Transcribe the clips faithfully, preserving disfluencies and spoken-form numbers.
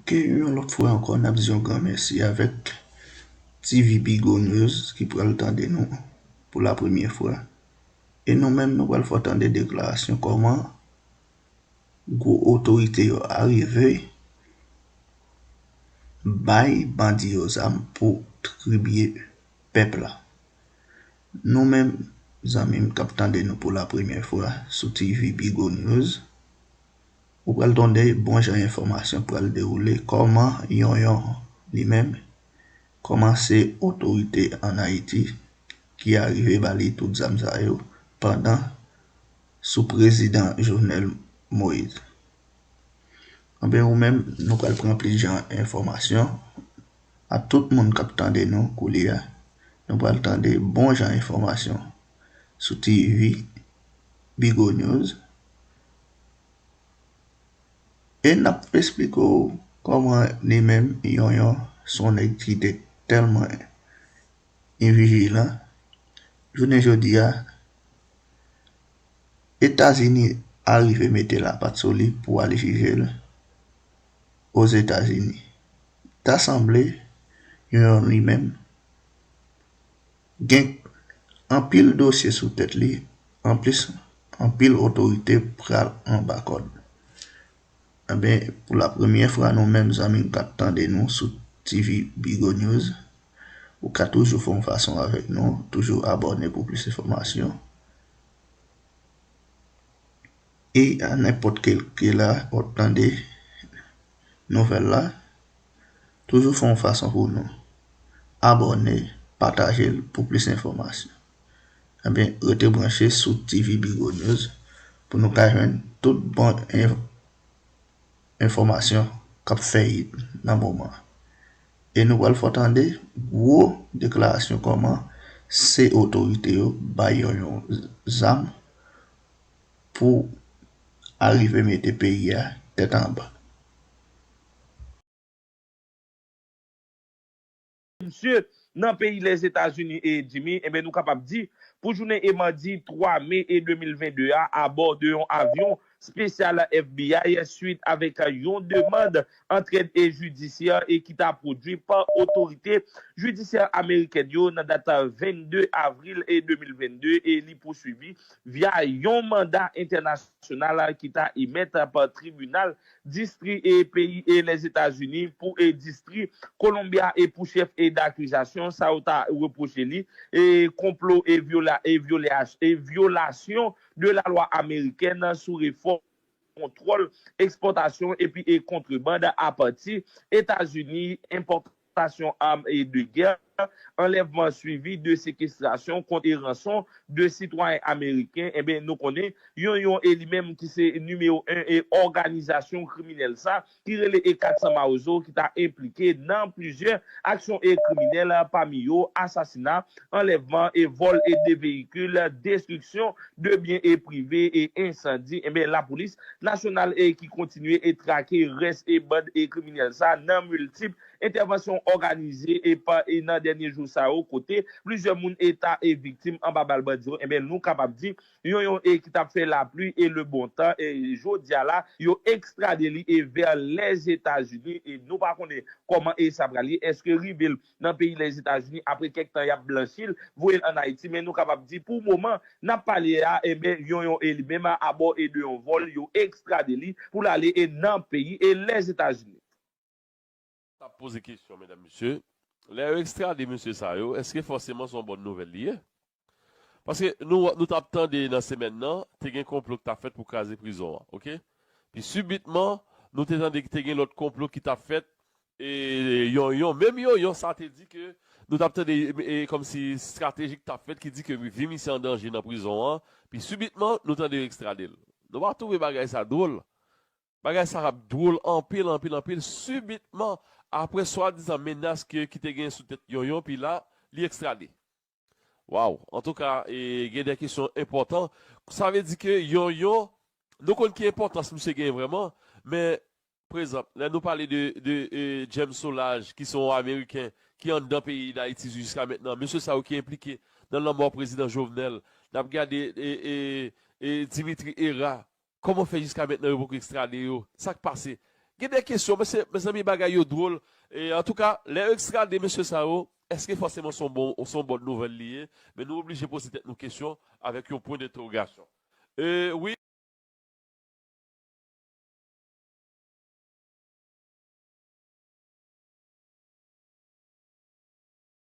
Ke yon lòt fwa ankò, n ap di yon gran mèsi avèk T V Bigo News ki pral tande nou pou la premyè fwa. E nou menm, nou pral fè w tande deklarasyon kòman gwo otorite yo arive bay bandi yo zam pou tribiye pèp la. Nou menm, zanmi m k ap tande nou pou la premyè fwa sou T V Bigo News, ou pral tande bon jan enfòmasyon pral dewoule kòman Yonyon li menm kòmanse otorite ann Ayiti ki arive ba li tout zam sa yo pandan sou prezidan Jovenel Moïse. Anben ou menm, nou pral pran plis jan enfòmasyon a tout moun k ap tande nou koulye a. Nou pral tande bon jan enfòmasyon sou T V Bigo News. E n ap esplike w kòman li menm Yonyon se yon nèg ki te tèlman envijilan. Jounen jodi a, Etazini arive mete lapat sou li pou al jije l Ozetazini. Ta sanble Yonyon li menm gen anpil dosye sou tèt li, anplis anpil otorite pral anba kòd. Enben, pou la premyè fwa, nou menm zanmi k ap tande nou sou T V Bigo News, ou ka toujou fè yon fason avèk nou, toujou abòne pou plis enfòmasyon. E a nenpòt kèl ke la ou tande nouvèl la, toujou fè yon fason pou nou abòne, pataje l pou plis enfòmasyon. Enben, rete branche sou T V Bigo News pou nou ka jwenn tout bon enf- enfòmasyon k ap fè hit nan moman. E nou pral fè w tande gwo deklarasyon kòman se otorite yo bay Yonyon zam pou arive mete peyi a tèt anba. Misye nan peyi Lèzetazini e Jimmy, enben nou kapab di, pou jounen e madi twa me e de mil venn de a, abò de yon avyon spesyal FBI swit avèk yon demann antrèd e jidisyè e ki ta pwodui pa otorite jidisyè amerikèn yo nan dat venn de avril e de mil venn de e li pouswivi via yon manda entènasyonal ki ta emèt pa tribinal distri e peyi e Lèzetazini pou e distri Columbia e pou chèf e dakizasyon sa yo ta repwoche li e konplo e vyola e vyola e vyolasyon de lalwa amerikèn sou refòm kontwòl ekspòtasyon epi e kontreband apati Etazini enpòtasyon am e de gè anlèvman swivi de sekestrasyon kont e ranson de sitwayen ameriken enben nou konnen Yonyon e li menm ki se nimewo en e òganizasyon kriminèl sa ki rele e kat san Mawozo ki ta enplike nan plizyè aksyon e kriminèl pami yo asasina, anlèvman e vòl e de veyikil, destriksyon de byen e prive e ensandi enben lapolis nasyonal e ki kontinye e trake rès e band e kriminèl sa nan miltip entèvansyon òganize e pa e nan dènye jou sa yo kote plizyè moun e ta e viktim anba bal bandi yo enben nou kapab di Yonyon e ki t ap fè lapli e le bon tan e jodi a la yo ekstrade li e vè Lèzetazini e nou pa konnen kòman e sa pral ye èske rive l nan peyi Lèzetazini apre kèk tan y ap blanchi l voye l ann Ayiti men nou kapab di pou moman n ap pale a enben Yonyon e li menm abò e de yon vòl yo ekstrade li pou l ale e nan peyi e Lèzetazini. T ap poze kesyon medam mesye, lè yo ekstrade mesye sa yo èske fòseman se yon bòn nouvèl li ye? Paske nou nou t ap tande nan semèn nan te gen konplo ki t ap fèt pou kraze prizon an, oke? Pi sibitman nou te tande ki te gen lòt konplo ki t ap fèt e Yonyon, menm Yonyon sa te di ke nou t ap tande e kòmsi estrateji ki t ap fèt ki di ke vi misye an danje nan prizon an, pi sibitman nou tande yo ekstrade l. Nou pa twouve bagay sa dwòl? Bagay sa ap dwòl anpil anpil anpil sibitman apre swadizan menas ke ki te gen sou tèt Yonyon pi la li ekstrade. Waw, antouka e gen de kesyon enpòtan. Sa vle di ke Yonyon, nou konn ki enpòtans misye genyen vrèman, men pa egzanp lè nou pale de de e, James Solages ki se yon ameriken ki anndan peyi Dayiti jiska mentnan, mesye sa yo ki enplike nan lanmò prezidan Jovenel, n ap gade e, e, e, Dimitri Herard, kòman fè jiska mentnan yo poko ekstrade yo? Sa k pase? Gen de kesyon, mesye, mezanmi, bagay yo dwòl. E, antouka, lè yo ekstrade mesye sa yo, èske fòseman se yon bon, se yon bòn nouvèl li ye? Men nou oblije poze tèt nou kesyon avèk yon pwen dentèwogasyon. E, wi.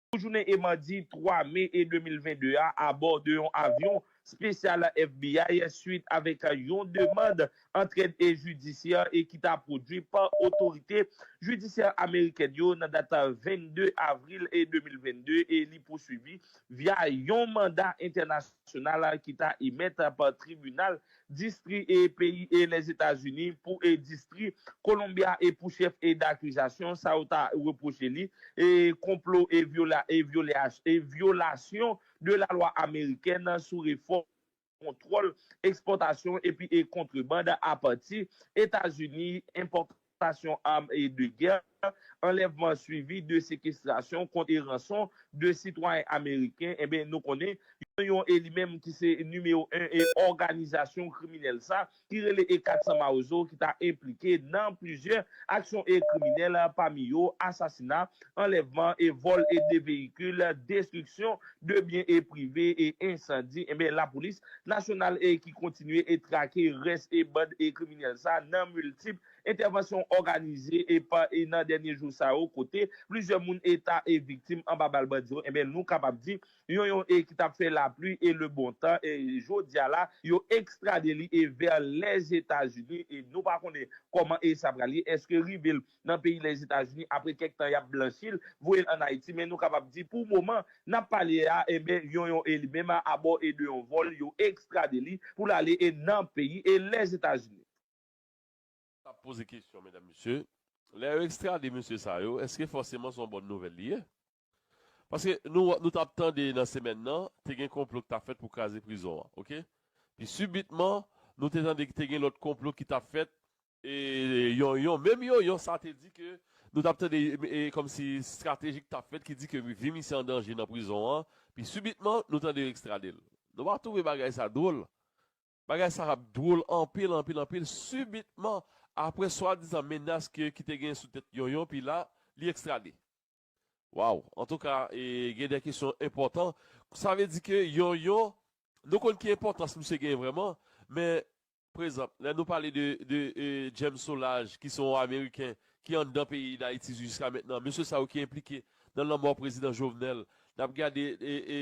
Pou jounen e madi twa me e de mil vennde a, abò de yon avyon espesyal F B I, swit avèk yon demann antrèd e jidisyè e ki ta pwodui pa otorite jidisyè amerikèn yo nan dat vennde avril e de mil vennde, e li pouswivi via yon manda entènasyonal ki ta emèt pa tribinal distri e peyi e Lèzetazini pou e distri Columbia e pou chèf e dakizasyon sa yo ta repwoche li e konplo e vyola e vyola e vyolasyon de la lwa amerikèn sou refòm kontwòl ekspòtasyon epi e kontreband apati Etazini, enpòtasyon am e de gè, anlèvman swivi de sekestrasyon kont e ranson de sitwayen ameriken. Enben, nou konnen yon yon e li menm ki se nimewo en e òganizasyon kriminèl sa ki rele e kat san Mawozo ki ta enplike nan plizyè aksyon e kriminèl, pami yo asasina, anlèvman e vòl e de veyikil, destriksyon de byen e prive e ensandi. Enben, lapolis nasyonal e ki kontinye e trake rès e band e kriminèl sa nan miltip entèvansyon òganize e pa e nan dènye jou sa yo kote plizyè moun e ta e viktim anba bal bandi yo. Enben, nou kapab di yon yon e ki t ap fè lapli e le bon tan e jodi a la yo ekstrade li e vè Lèzetazini e nou pa konnen kòman e sa pral ye, èske rive l nan peyi Lèzetazini apre kèk tan y ap blanchi l, voye l ann Ayiti, men nou kapab di pou moman n ap pale a, enben yon yon e li menm abò e de yon vòl yo ekstrade li pou l ale e nan peyi e Lèzetazini. T ap poze kesyon, medam, mesye. Lè yo ekstrade mesye sa yo, èske fòseman se yon bòn nouvèl li ye? Paske nou, nou t ap tande nan semèn nan, te gen konplo ki t ap fèt pou kraze prizon an, oke? Pi sibitman, nou te tande ki te gen lòt konplo ki t ap fèt, e yon, yon, menm yon, yon, sa te di ke nou t ap tande, e, kòmsi estrateji ki t ap fèt ki di ke vi misye an danje nan prizon an, pi sibitman, nou tande yo ekstrade l. Nou pa twouve bagay sa dwòl? Bagay sa ap dwòl anpil, anpil, anpil. Sibitman, apre swadizan menas ke, ki te gen sou tèt Yonyon, pi la, li ekstrade. Waw! Antouka, e, gen de kesyon enpòtan. Sa vle di ke Yonyon, nou konn ki enpòtans misye gen vrèman, men, pa egzanp, lè nou pale de, de e, James Solages, ki se yon Ameriken, ki anndan peyi Dayiti jiska mentnan, mesye sa yo ki enplike nan lanmò prezidan Jovenel, n ap gade e, e,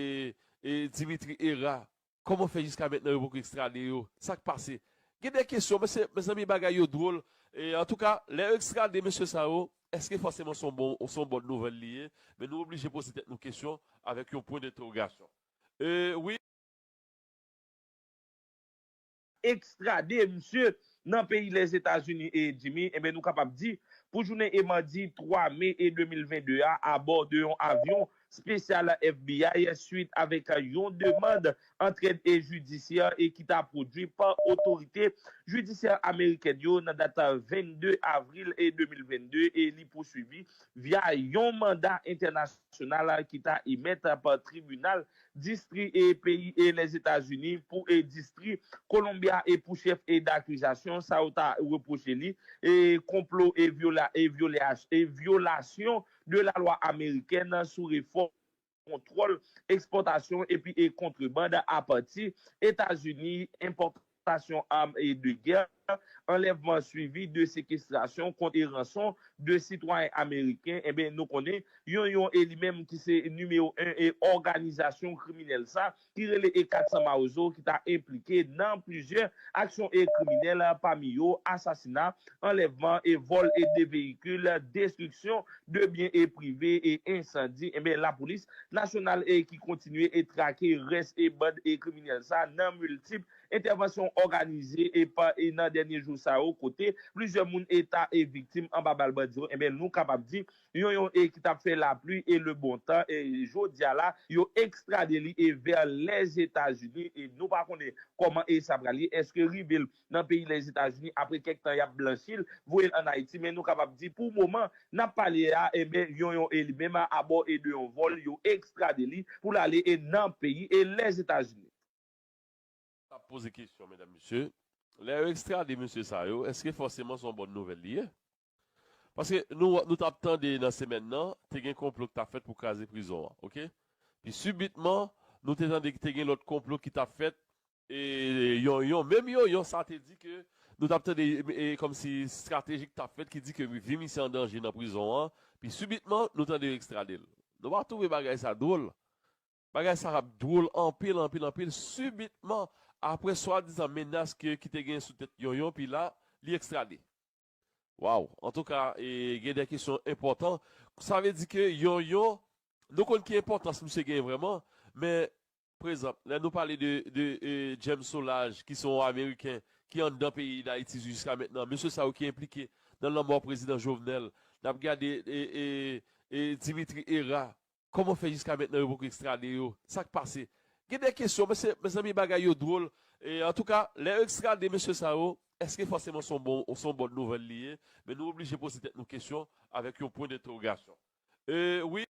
e, Dimitri Hérard, kòman fè jiska mentnan yo poko ekstrade yo? Sa k pase? Gen de kesyon, mesye, mezanmi, bagay yo dwòl. E, antouka, lè yo ekstrade mesye sa yo, èske fòseman se yon bon, se yon bòn nouvèl li ye? Men nou oblije poze tèt nou kesyon avèk yon pwen dentèwogasyon. E, wi. Ekstrade misye nan peyi Lèzetazini e Jimmy, enben nou kapab di, pou jounen e madi twa me e de mil vennde a, abò de yon avyon espesyal F B I swit avèk yon demann antrèd e jidisyè e ki ta pwodui pa otorite jidisyè amerikèn yo nan dat vennde avril e de mil vennde e li pouswivi via yon manda entènasyonal ki ta emèt pa tribinal distri e peyi e Lèzetazini pou e distri Columbia e pou chèf e dakizasyon sa yo ta repwoche li e konplo e vyola e vyola e vyolasyon de la lwa amerikèn sou refòm kontwòl ekspòtasyon epi e kontreband apati Etazini, enpòtasyon am e de gè, anlèvman swivi de sekestrasyon kont e ranson de sitwayen ameriken. Enben, nou konnen yon yon e li menm ki se nimewo en e òganizasyon kriminèl sa ki rele e kat san Mawozo ki ta enplike nan plizyè aksyon e kriminèl, pami yo asasina, anlèvman e vòl e de veyikil, destriksyon de byen e prive e ensandi. Enben, lapolis nasyonal e ki kontinye e trake rès e band e kriminèl sa nan miltip entèvansyon òganize e pa e nan dènye jou sa yo kote plizyè moun e ta e viktim anba bal bandi yo. Enben, nou kapab di yon yon e ki t ap fè lapli e le bon tan e jodi a la yo ekstrade li e vè Lèzetazini e nou pa konnen kòman e sa pral ye, èske rive l nan peyi Lèzetazini apre kèk tan y ap blanchi l, voye l ann Ayiti, men nou kapab di pou moman n ap pale a, enben yon yon e li menm abò e de yon vòl yo ekstrade li pou l ale e nan peyi e Lèzetazini. T ap poze kesyon, medam, mesye. Lè yo ekstrade mesye sa yo, èske fòseman se yon bòn nouvèl li ye? Paske nou, nou t ap tande nan semèn nan, te gen konplo ki t ap fèt pou kraze prizon an, oke? Pi sibitman, nou te tande ki te gen lòt konplo ki t ap fèt, e, Yonyon, menm Yonyon sa te di ke nou t ap tande, e, kòmsi estrateji ki t ap fèt ki di ke vi misye an danje nan prizon an, pi sibitman, nou tande yo ekstrade l. Nou pa twouve bagay sa dwòl? Bagay sa ap dwòl anpil, anpil, anpil. Sibitman, apre swadizan menas ke, ki te gen sou tèt Yonyon, pi la, li ekstrade. Waw, antouka, e, gen de kesyon enpòtan. Sa vle di ke Yonyon, nou konn ki enpòtans misye gen vrèman, men, pa egzanp, lè nou pale de, de e, James Solages, ki se yon Ameriken, ki anndan peyi Dayiti jiska mentnan, mesye sa yo ki enplike nan lanmò prezidan Jovenel, n ap gade e, e, e, Dimitri Hérard, kòman fè jiska mentnan yo poko ekstrade yo? Sa k pase? Gen de kesyon, mesye, mezanmi, bagay yo dwòl. E, antouka, lè yo ekstrade mesye sa yo, èske fòseman se yon bon, se yon bòn nouvèl li ye? Men nou oblije poze tèt nou kesyon avèk yon pwen dentèwogasyon. E, wi,